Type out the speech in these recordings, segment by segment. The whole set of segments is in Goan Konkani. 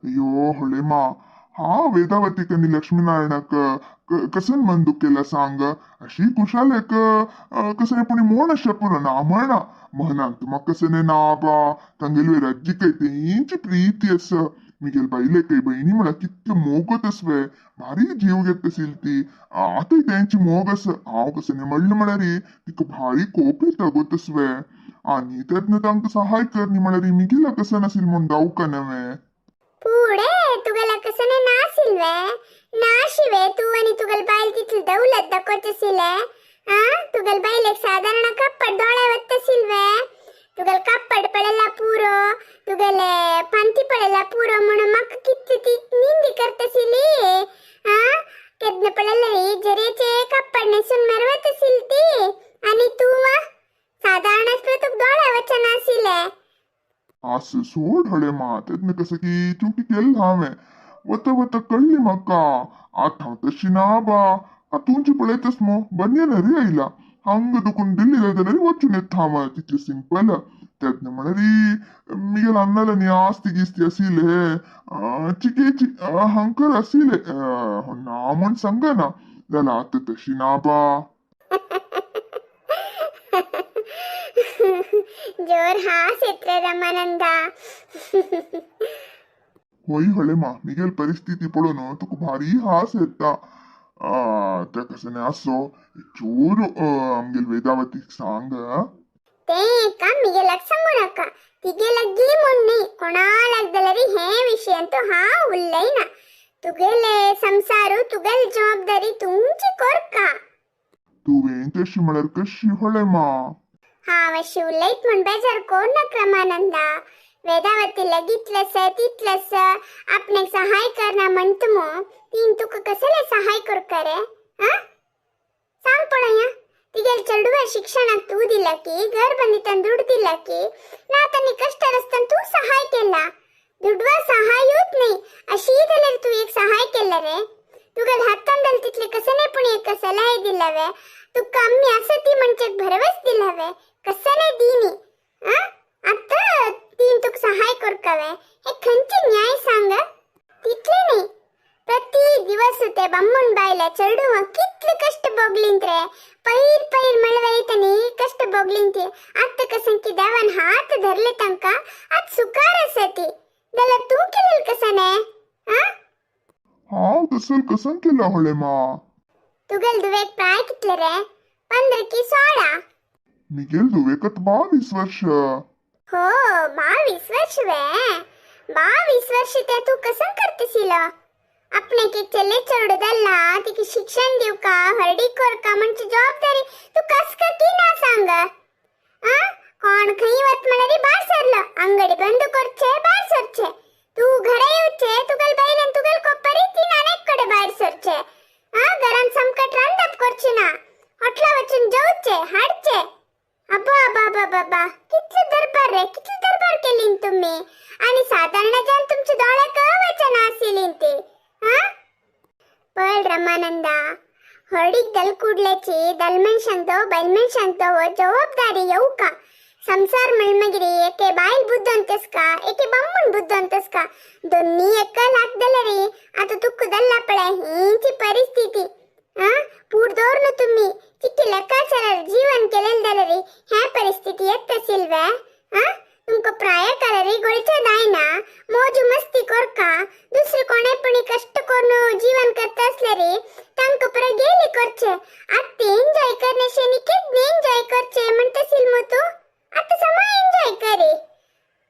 अय्यो होळेमा, हा वेदावतीक आनी लक्ष्मीनारायणाक कसन मन दुखेला सांग. अशी कुशाल एक कसने पुणी मोण अशें पुरो ना म्हणा महनांत म्हाका कसने ना बा. तांगेली रज्जिकय तेंची प्रीती आसा. मिगेल बायलेकय बहिणी म्हळ्यार कितले मोगत आसवे, भारी जीव घेता आशिल्ली ती. आतांय तेंची मोग आसा. हांव कसने म्हणलें म्हळ्यार तिका भारी कोप येता गो तसवे. आनी तेन्ना तांकां सहाय कर न्ही म्हळ्यार मिगेला कसन आशिल्लें म्हूण दावका नवें. पुढे तुगेला कसने नासिल्वे नाशिवे. तू आणि तुगल बायल तिथली दौलत दाखवत आ. तुगल बायलेक साधारण कप्पड दोळे वत्तसिल्वे. तुगल कप्पड पळेला पुरो, तुगेले पंती पळेला पुरो म्हणून म्हाका कितली ती निंदी करतसिली. आ केदन पळेले जरेचे कप्पड नेसून मरवतसिल ती. आणि तू वा साधारण तुक दोळे वचन आशिल्ले. आसूं सोड हळेमा, तेन्ना कसं की चुकी केल्लें हांवें. वता वता कळ्ळी म्हाका. आतां हांव तशी ना बा. आतां तुमची पळयतस मो बन्यन रे आयला हांगा दुखून दिल्ली जाल्यार वचून येता हांव, तितलें सिंपल. तेन्ना म्हळ्यार मिगेल अन्नाला न्ही आस्ती गिस्ती आशिल्ले चिकेची हांकर आशिल्ले ना म्हूण सांगना जाल्यार आतां तशी ना बा. जोर हास येतले रमानंदा. होय हळेमा, मिगेल परिस्थिती पळोवन तुका भारी हास येता. तें कसं आसो, चूर आमगेल वेदावतीक सांग. ते का मिगेलाक सांगू नाका. तिगे लगी म्हूण न्ही, कोणालाक जाल्यार हे विशयान तो हांव उलयना. तुगेले संसारू, तुगेली जबाबदारी तुमची कोरका. तुवें तशी म्हळ्यार कशी हळेमा? हांव अशी उलयत म्हूण बेजार कोर नाका रमानंदा. वेदावती लगीतलस तितलस आपणाक सहाय करना म्हणटा मू, तीन तुका कसले सहाय करका रे? आ सांग पळोवया. तिगेल चेडवा शिक्षणाक तूं दिला की, घर बंदितान दुड दिला की ना, तांणी कष्ट आसतना तूं सहाय केला? दुडवा सहायूच न्ही, अशी जाल्यार तूं एक सहाय केला रे? तुगेल हातान जालें तितले कसने पूण एक सलाह दिलावे? तुका आमी आसा ती म्हणचे भरवस दिलावे? कसने दिनी. आ आतां तीन तुका सहाय करकावे, हे खंयचे न्याय सांग? तितले न्ही, प्रति दिवस ते बामण बायल्या चेडूं कितले कष्ट भोगलींत रे. पैर पैर मळवैतनी कष्ट भोगलींत ती. आतां कसं की देवान हात धरले तांकां, आत सुखार आसा ती. जाल्यार तूं केलें कसने? आ हांव तसल कसन केला हळेमा? तुगेल दुवेक प्राय कितले रे, 15 की 16? मिगेल धुवेकत 22 वर्ष. हो, 22 वर्ष वे? 22 वर्ष ते तू कसं करतशील? आपणाक एक चले चेडूं जाल्ला, तिका शिक्षण दिवका, हळडी करका म्हणजे जबाबदारी तू कस का की ना सांग. आ कोण खंय वत म्हळ्यार भायर सरलो, अंगडी बंद करचे, भायर सरचे. तू घरा येवचे, तुगेल बायलेन तुगेल कोपरी तीन अनेक कडे भायर सरचे. आ घरान समकट रांदप करचे ना, हॉटला वचून जेवचे हाडचे. अब्बा अब्बा अब्बा अब्बा, कितले दरबार रे, कितले दरबार केलीन तुम्ही. आणि साधारण जान तुमचे दोळे क वचना आशिल्लीन ती. हा पळ रमानंदा, हळडीक दल कुडल्याची दल मनशांक दव बायल मनशांक दव जबाबदारी येऊ का? संसार म्हणमगिरी एके बायल बुद्ध का, एके बामण बुद्ध का, दोन्ही एका लागदले रे. आता तुक दल्ला पळे हीची परिस्थिती. हा पूरदोरनु तुम्ही चिक्की ಲೆಕ್ಕಾಚಾರ ಜೀವन केलेलं जाल्यार ह्या परिस्थिती येत आशिल्ले. हा तुमकां प्राय करारी गोळचे जायना, मौज मस्ती करका. दुसरे कोणे पण कष्ट करून जीवन करता असल्यारे तांकां परत गेली करचे. आत्ता एन्जॉय करण्याशे केन्ना एन्जॉय करचे म्हणटा मू तूं? आतां समा एन्जॉय करे.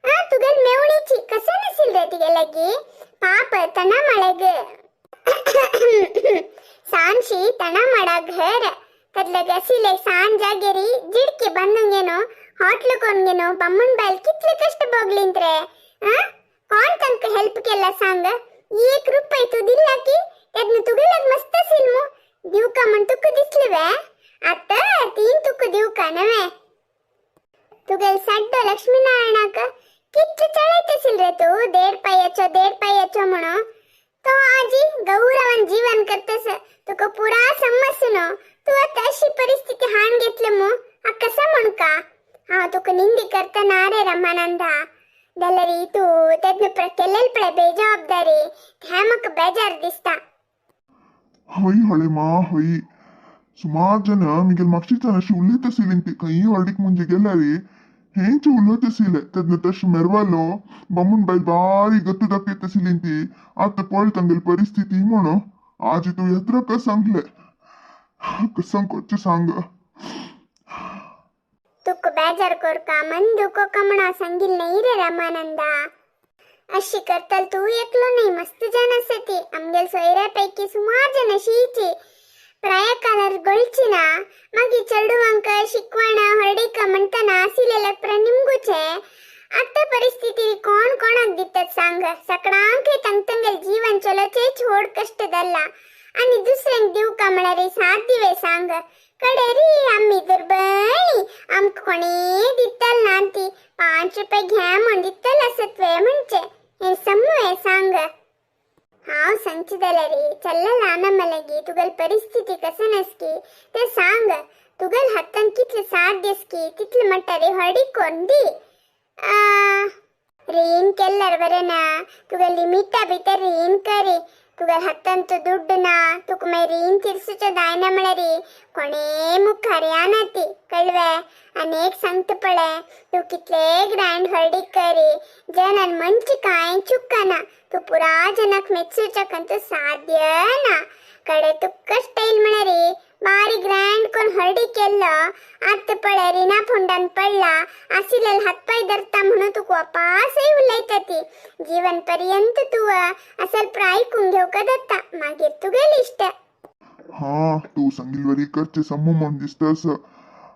हा तुगेल मेवणीची कसं नसील रे तिगे लागी पाप तना मळग सांशी तಣ ಮಾಡ घर तदलग असिले सान जागेरी जिडकी ಬಂದಂಗೇನು ಹೋಟ್ಲು ಕೊನ್ಗೇನು ಬಮ್ಮನ್ ಬಾಯಲ್ ಕಿತ್ಲೆ ಕಷ್ಟ भोगलींत रे. ಆ कोण तंक हेल्प केला सांग? एक रुपये तू दिला की त्यातनं तुगेलाग मस्त असेल मग दिवका म्हण तुका दिसले वे? आता तीन तुका दिवका नव्हे. तुगेल साड्डो लक्ष्मीनारायणाक कितले चळयत असेल रे तू, देड पायाचो देड पायाचो म्हणून. तो आजी गौरवान जीवन करतस, तुका पुरा समजनो. तू आता अशी परिस्थिती हाण घेतलं मग हा कसा म्हण का? हा तुका निंदी करता ना रे रमानंदा. जाल्यार तूं तेन्ना केलेल पळय बेजबाबदारी, तें म्हाका बेजार दिसता. हय हळे मा हय, सुमार जन मिगेल मागशीच्यान अशी उलयत आशिल्ली ती खंय हळदीक मुंजे गेल्यार हेंच उलयत आशिल्ले. तेन्ना तशें मेरवालो बामूण बायल बारीक गत्त दाखयत आशिल्ली ती. आतां पळय तांगेली परिस्थिती म्हणून आज तूं यात्रा कस सांगले कसं करचें सांग. तुका बेजार कोरका मन दुखोका म्हणून सांगिल नाही रे रामानंदा. अशी करतल तूं एकलो न्ही, मस्त जन आसा ती. आमगेल सोयऱ्या पैकी सुमार जन अशीची प्राय कालार गोळची ना. मागीर चेडवांक शिकवण हळडीक म्हणटना आशिल्ले प्र निमगुचे. आतां परिस्थिती कोण कोणाक दितात सांग. सकडांक तंग जीवन चलोचेच व्हड कश्ट धरला आनी दुसऱ्यांक दिवका म्हळ्यार साध्य सांग. कडे री आमी दुर्बळी, आमकां कोणी दितल ना ती. 5 रुपये घ्या म्हूण दितल आसत वे म्हणचे हें समू सांग. हांव सांगची जाल्यार चल्ला ल्हान मलगी तुगेली परिस्थिती कसं आसकी तें सांग. तुगेल हातान कितले साथ दिसकी तितले म्हणटा रे हळदीक कोण दी. रीण केल्यार बरें ना, तुगे लिमिटा भितर रीण करी. तुगे हातांत दुड्ड ना, तुका मागीर रीण तिरसूचें जायना म्हळ्यार कोणे मुखार येना ती, कळवे. आनी एक सांगता पळय, तूं कितले ग्रँड हळदीक करी जनान म्हणचे कांय चुकना. तूं पुरा जनाक मेचूच्याक साध्य ना. कडे तुका स्टायल म्हळ्यार बारी ग्रँड कोण हळदी केल्लो, आतां पळय रिणा फोंडान पडला आशिल्ले हातपाय धरता म्हणून तुका वापासय उलयता ती. जीवन पर्यंत तूं असल आयकून घेवका जाता, मागीर तुगेली इश्ट. हा, तूं सांगिल्ले वरी करचें समू म्हूण दिसता असं.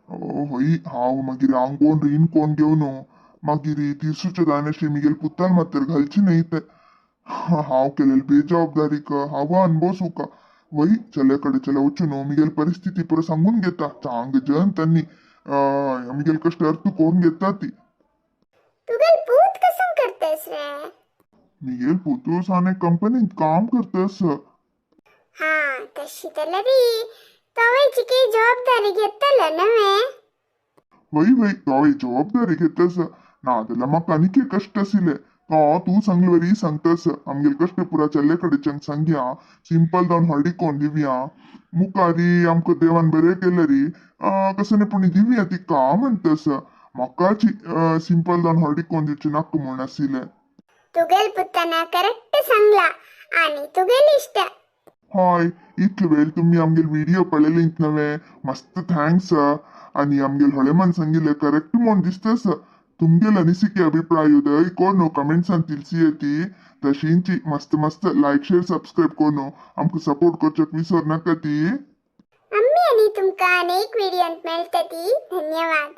हय, हांव मागीर हांव कोण रीण कोण घेवन मागीर तिरसूच्या जायनाशी मिगेल पुताल मातर घालची न्ही ते. हांव केलेली बेजबाबदारीक हांव अनुभवसुका. वय, चल्या कडेन चले वचून मिगेल परिस्थिती पुरो सांगून घेता. चांग जन त्यांनी मिगेल कश्ट अर्थ करून घेता ती. तुगेल पूत कसं करतेस रे? मिगेल पुतूस आनी कंपनीत काम करतस. हा, तशी जाल्यार तोवय काही जबाबदारी घेतलो नव्हे? वय वय, तोय जबाबदारी घेतस. ना जाल्यार म्हाका आनीक कश्ट आशिल्ले. तो तूं सांगले वरी सांगतस. आमगेल कश्ट पुरा चल्ले कडेच्यान सांगया, सिंपल जावन हळदी कोण दिवया. मुखारी आमकां देवान बरें केलें री कसं न्ही पूण दिवया तिका म्हणतस. म्हाकाची सिंपल जावन हळदी कोण दिवचें नाका म्हूण आशिल्लें. तुगेल पुताना करेक्ट सांगला आणि तुगेल इश्ट. हय, इतलो वेळ तुमी आमगेल व्हिडिओ पळयले नव्हे, मस्त thanks. आनी आमगेल होळेमान सांगिल्लें करेक्ट म्हूण दिसतस. तुमगेल अनिसिके अभिप्राय उदय कोण कमेंट्सान तिलसी ती. तशींची मस्त मस्त लायक शेअर सबस्क्राईब करून आमकां सपोर्ट करच्याक विसर नाका ती. आम्ही आणि तुमका अनेक व्हिडिओत मेळटली. धन्यवाद.